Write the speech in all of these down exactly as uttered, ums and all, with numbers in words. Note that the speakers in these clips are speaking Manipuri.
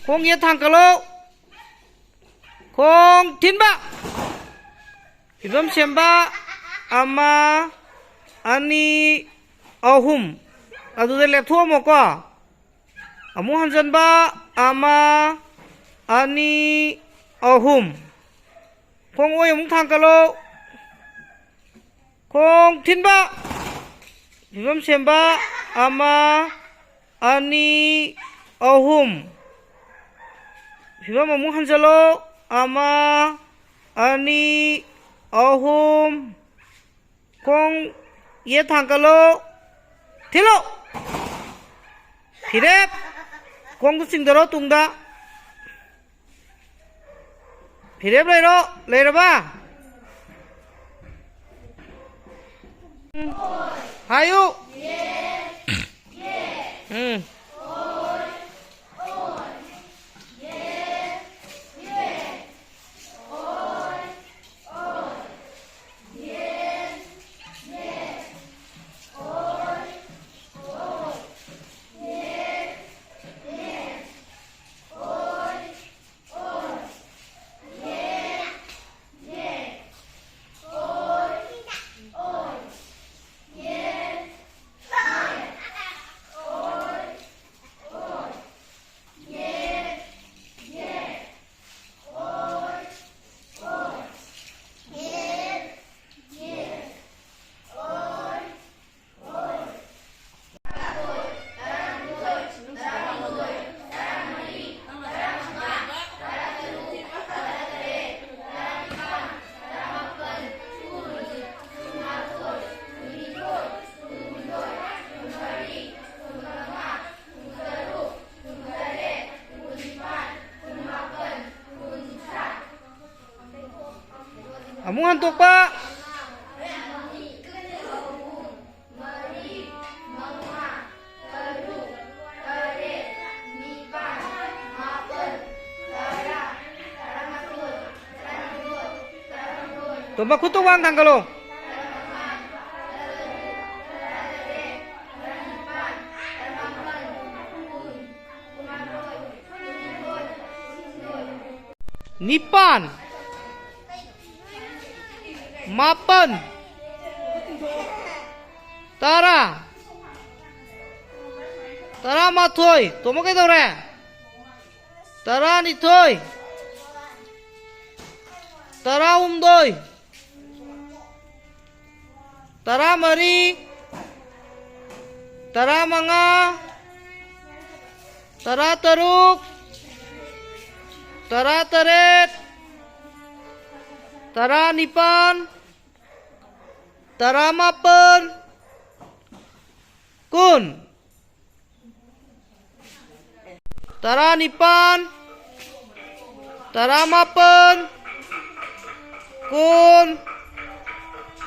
ꯈꯣꯡ ꯌꯦꯠ ꯊꯥꯡꯀꯠꯂꯣ꯫ ꯈꯣꯡ ꯊꯤꯟꯕ꯫ ꯐꯤꯕꯝ ꯁꯦꯝꯕ꯫ ꯑꯃ, ꯑꯅꯤ, ꯑꯍꯨꯝ꯫ ꯑꯗꯨꯗ ꯂꯦꯞꯊꯣꯛꯑꯝꯃꯣꯀꯣ꯫ ꯑꯃꯨꯛ ꯍꯟꯖꯟꯕ꯫ ꯑꯃ, ꯑꯅꯤ, ꯑꯍꯨꯝ꯫ ꯈꯣꯡ ꯑꯣꯏ ꯑꯃꯨꯛ ꯊꯥꯡꯀꯠꯂꯣ꯫ ꯈꯣꯡ ꯊꯤꯟꯕ꯫ ꯐꯤꯕꯝ ꯁꯦꯝꯕ꯫ ꯑꯃ, ꯑꯅꯤ, ꯑꯍꯨꯝ꯫ ꯐꯤꯕꯝ ꯑꯃꯨꯛ ꯍꯟꯖꯜꯂꯣ꯫ ꯑꯃ, ꯑꯅꯤ, ꯑꯍꯨꯝ꯫ ꯈꯣꯡ ꯌꯦꯠ ꯊꯥꯡꯀꯠꯂꯣ꯫ ꯊꯤꯜꯂꯣ꯫ ꯐꯤꯔꯦꯞ꯫ ꯈꯣꯡꯗꯨ ꯆꯤꯡꯊꯔꯣ ꯇꯨꯡꯗ꯫ ꯐꯤꯔꯦꯞ ꯂꯩꯔꯣ꯫ ꯂꯩꯔꯕ? ꯎꯝ꯫ ꯍꯥꯏꯌꯨ꯫ ꯎꯝ꯫ ꯑꯃꯨꯛ ꯍꯟꯗꯣꯛꯄ꯫ ꯇꯣꯝꯕ, ꯈꯨꯠꯇꯣ ꯋꯥꯡ ꯊꯥꯡꯒꯠꯂꯣ꯫ ꯅꯤꯄꯥꯟ, ꯃꯥꯄꯟ, ꯇꯔꯥ, ꯇꯔꯥꯃꯥꯊꯣꯏ꯫ ꯇꯣꯝꯕ ꯀꯩꯗꯧꯔꯦ? ꯇꯔꯥꯅꯤꯊꯣꯏ, ꯇꯔꯥꯍꯨꯝꯗꯣꯏ, ꯇꯔꯥꯃꯔꯤ, ꯇꯔꯥꯃꯉꯥ, ꯇꯔꯥꯇꯔꯨꯛ, ꯇꯔꯥꯇꯔꯦꯠ, ꯇꯔꯥꯅꯤꯄꯥꯟ, ꯇꯔꯥꯃꯥꯄꯟ, ꯀꯨꯟ꯫ ꯇꯔꯥꯅꯤꯄꯥꯟ, ꯇꯔꯥꯃꯥꯄꯟ, ꯀꯨꯟ,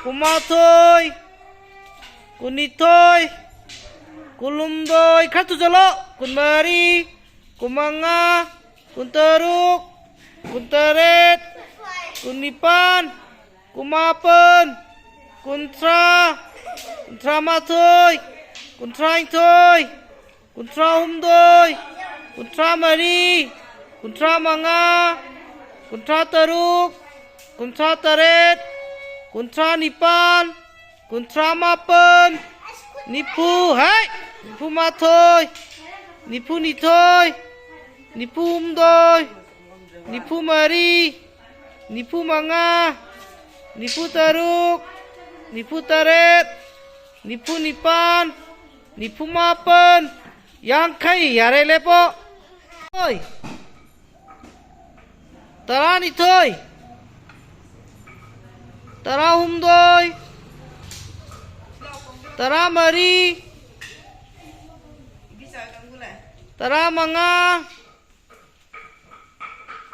ꯀꯨꯟꯃꯥꯊꯣꯏ, ꯀꯨꯟꯅꯤꯊꯣꯏ, ꯀꯨꯟꯍꯨꯝꯗꯣꯏ, ꯈꯔ ꯊꯨꯖꯜꯂꯣ, ꯀꯨꯟꯃꯔꯤ, ꯀꯨꯟꯃꯉꯥ, ꯀꯨꯟꯇꯔꯨꯛ, ꯀꯨꯟꯇꯔꯦꯠ, ꯀꯨꯟꯅꯤꯄꯥꯟ, ꯀꯨꯟꯃꯥꯄꯟ, ꯀꯨꯟꯊ꯭ꯔꯥ, ꯀꯨꯟꯊ꯭ꯔꯥꯃꯥꯊꯣꯏ, ꯀꯨꯟꯊ꯭ꯔꯥꯅꯤꯊꯣꯏ, ꯀꯨꯟꯊ꯭ꯔꯥꯍꯨꯝꯗꯣꯏ, ꯀꯨꯟꯊ꯭ꯔꯥꯃꯔꯤ, ꯀꯨꯟꯊ꯭ꯔꯥꯃꯉꯥ, ꯀꯨꯟꯊ꯭ꯔꯥꯇꯔꯨꯛ, ꯀꯨꯟꯊ꯭ꯔꯥꯇꯔꯦꯠ, ꯀꯨꯟꯊ꯭ꯔꯥꯅꯤꯄꯥꯟ, ꯀꯨꯟꯊ꯭ꯔꯥꯃꯥꯄꯟ, ꯅꯤꯐꯨ, ꯍꯩ! ꯅꯤꯐꯨꯃꯥꯊꯣꯏ, ꯅꯤꯐꯨꯅꯤꯊꯣꯏ, ꯅꯤꯐꯨꯍꯨꯝꯗꯣꯏ, ꯅꯤꯐꯨꯃꯔꯤ, ꯅꯤꯐꯨꯃꯉꯥ, ꯅꯤꯐꯨꯇꯔꯨꯛ, ꯅꯤꯐꯨꯇꯔꯦꯠ, ꯅꯤꯐꯨꯅꯤꯄꯥꯟ, ꯅꯤꯐꯨꯃꯥꯄꯟ, ꯌꯥꯡꯈꯩ꯫ ꯌꯥꯔꯦ, ꯂꯦꯞꯄꯣ꯫ ꯍꯣꯏ꯫ ꯇꯔꯥꯅꯤꯊꯣꯏ, ꯇꯔꯥꯍꯨꯝꯗꯣꯏ, ꯇꯔꯥꯃꯔꯤ, ꯇꯔꯥꯃꯉꯥ,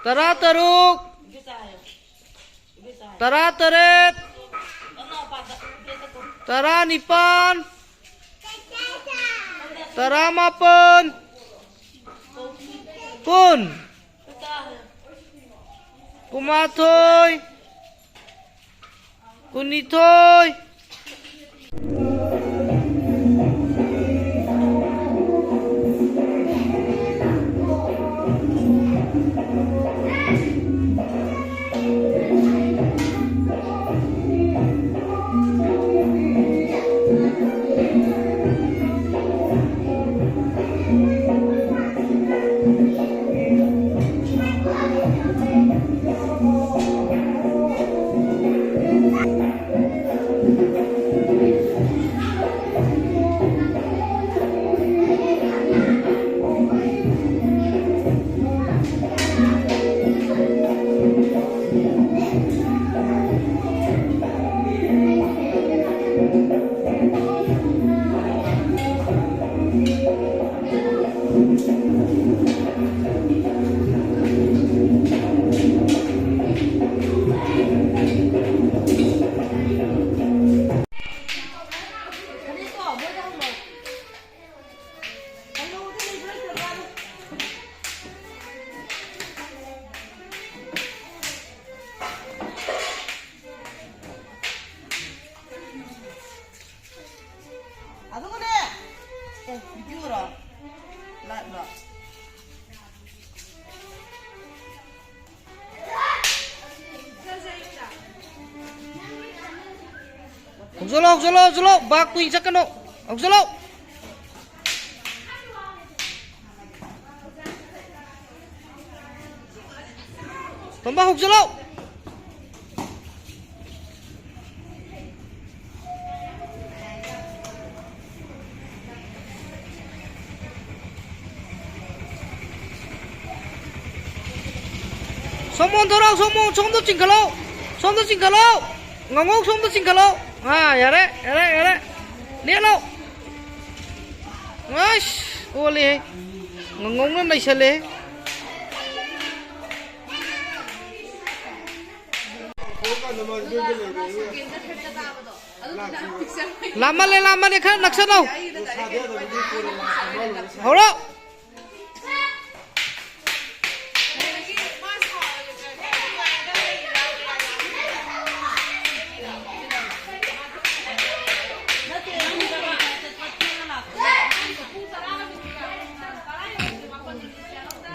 ꯇꯔꯥꯇꯔꯨꯛ, ꯇꯔꯥꯇꯔꯦꯠ, ꯇꯔꯥꯅꯤꯄꯥꯟ, ꯇꯔꯥꯃꯥꯄꯟ, ꯀꯨꯟ, ꯀꯨꯟꯃꯥꯊꯣꯏ, ꯀꯨꯟꯅꯤꯊꯣꯏ꯫ ꯍꯧꯖꯤꯜꯂꯣ, ꯍꯧꯖꯤꯜꯂꯣ, ꯍꯧꯖꯤꯜꯂꯣ꯫ ꯕꯥꯛ ꯀꯨꯏꯅ ꯆꯠꯀꯅꯨ꯫ ꯍꯧꯖꯤꯜꯂꯣ꯫ ꯇꯣꯝꯕ, ꯍꯧꯖꯤꯜꯂꯣ꯫ ꯁꯣꯝ ꯑꯣꯟꯊꯣꯔꯛꯑꯣ, ꯁꯣꯝ ꯑꯣꯟ-, ꯁꯣꯝꯗ ꯆꯤꯡꯈꯠꯂꯣ, ꯁꯣꯝꯗ ꯆꯤꯡꯈꯠꯂꯣ, ꯉꯥꯉꯧ ꯁꯣꯝꯗ ꯆꯤꯡꯈꯠꯂꯣ꯫ ꯑꯥ, ꯌꯥꯔꯦ, ꯌꯥꯔꯦ, ꯌꯥꯔꯦ꯫ ꯂꯦꯜꯂꯣ꯫ ꯑꯁ, ꯑꯣꯜꯂꯦꯍꯦ꯫ ꯉꯥꯉꯧꯅ ꯅꯩꯁꯜꯂꯦꯍꯦ꯫ ꯂꯥꯝꯃꯜꯂꯦ, ꯂꯥꯝꯃꯜꯂꯦ, ꯈꯔ ꯅꯛꯁꯟꯅꯧ꯫ ꯍꯧꯔꯣ꯫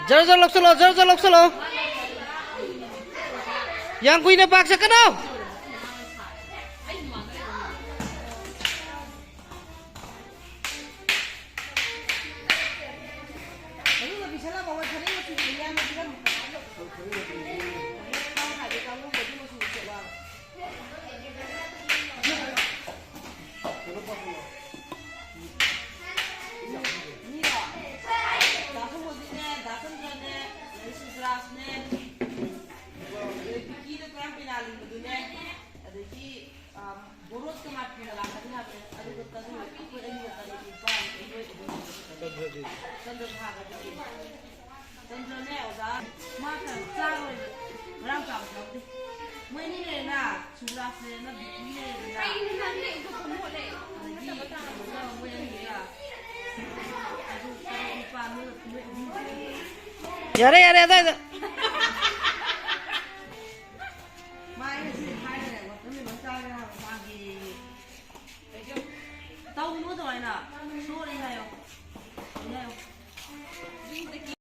ꯖꯔ ꯖꯔ ꯂꯧꯁꯜꯂꯣ, ꯖꯔ ꯖꯔ ꯂꯧꯁꯜꯂꯣ꯫ ꯌꯥꯝ ꯀꯨꯏꯅ ꯄꯥꯛ ꯆꯠꯀꯅꯣ꯫ ꯃꯤꯔꯣ? ꯗꯥ ꯁꯣꯃꯣꯖꯤꯠꯅꯦ, ꯗꯥ ꯆꯟꯗ꯭ꯔꯅꯦ, ꯑꯗꯩ ꯁꯨꯕ꯭ꯔꯥꯖꯅꯦ, ꯑꯗꯩ ꯕꯤꯀꯤꯗꯣ ꯀꯔꯝ ꯄꯦꯅꯥ ꯂꯤꯡꯕꯗꯨꯅꯦ, ꯑꯗꯒꯤ, ꯑ, ꯕꯣꯔꯣꯠꯀ ꯃꯥꯄꯤꯒ ꯂꯥꯛꯀꯅꯤ ꯍꯥꯏꯕꯅꯦ, ꯑꯗꯨꯒ ꯇꯔꯨꯛ, ꯑꯩꯈꯣꯏ ꯑꯅꯤꯒ ꯇꯔꯦꯠ ꯅꯤꯄꯥꯟ, ꯑꯩꯈꯣꯏ ꯑꯍꯨꯝ꯫ ꯆꯟꯗ꯭ꯔꯗꯤ? ꯆꯟꯗ꯭ꯔ ꯊꯥꯒꯗꯤ꯫ ꯆꯟꯗ꯭ꯔꯅꯦ, ꯑꯣꯖꯥ, ꯃꯥ ꯀꯩꯅꯣ ꯆꯥꯔꯣꯏꯕ, ꯉꯔꯥꯡ ꯆꯥꯕ ꯌꯥꯎꯗꯦ꯫ ꯃꯣꯏ ꯑꯅꯤ ꯂꯩꯔꯦꯅ, ꯁꯨꯕ꯭ꯔꯥꯖ ꯂꯩꯔꯦꯅ, ꯕꯤꯀꯤ ꯂꯩꯔꯦꯗꯅ꯫ ꯑꯗꯒꯤ ꯀꯩꯅꯣ ꯇꯧꯔ ꯃꯣꯏ ꯑꯅꯤꯗꯨꯒ꯫ ꯑꯗꯨ ꯇꯔꯦꯠ ꯅꯤꯄꯥꯟ ꯅꯣꯏ, ꯅꯣꯏ ꯑꯍꯨꯝ꯫ ꯌꯥꯔꯦ, ꯌꯥꯔꯦ, ꯑꯗꯥꯏꯗ꯫ ꯃꯥ ꯑꯩꯅ ꯁꯤ ꯍꯥꯏꯔꯒ ꯋꯥꯇꯔꯃꯦꯂꯣꯟ ꯆꯥꯒꯦ ꯍꯥꯏꯕ ꯃꯥꯒꯤ꯫ ꯇꯧꯅꯨ ꯑꯗꯨꯃꯥꯏꯅ꯫ ꯁꯣꯔꯤ ꯍꯥꯏꯌꯣ꯫ ꯁꯣꯔꯤ ꯍꯥꯏꯌꯣ꯫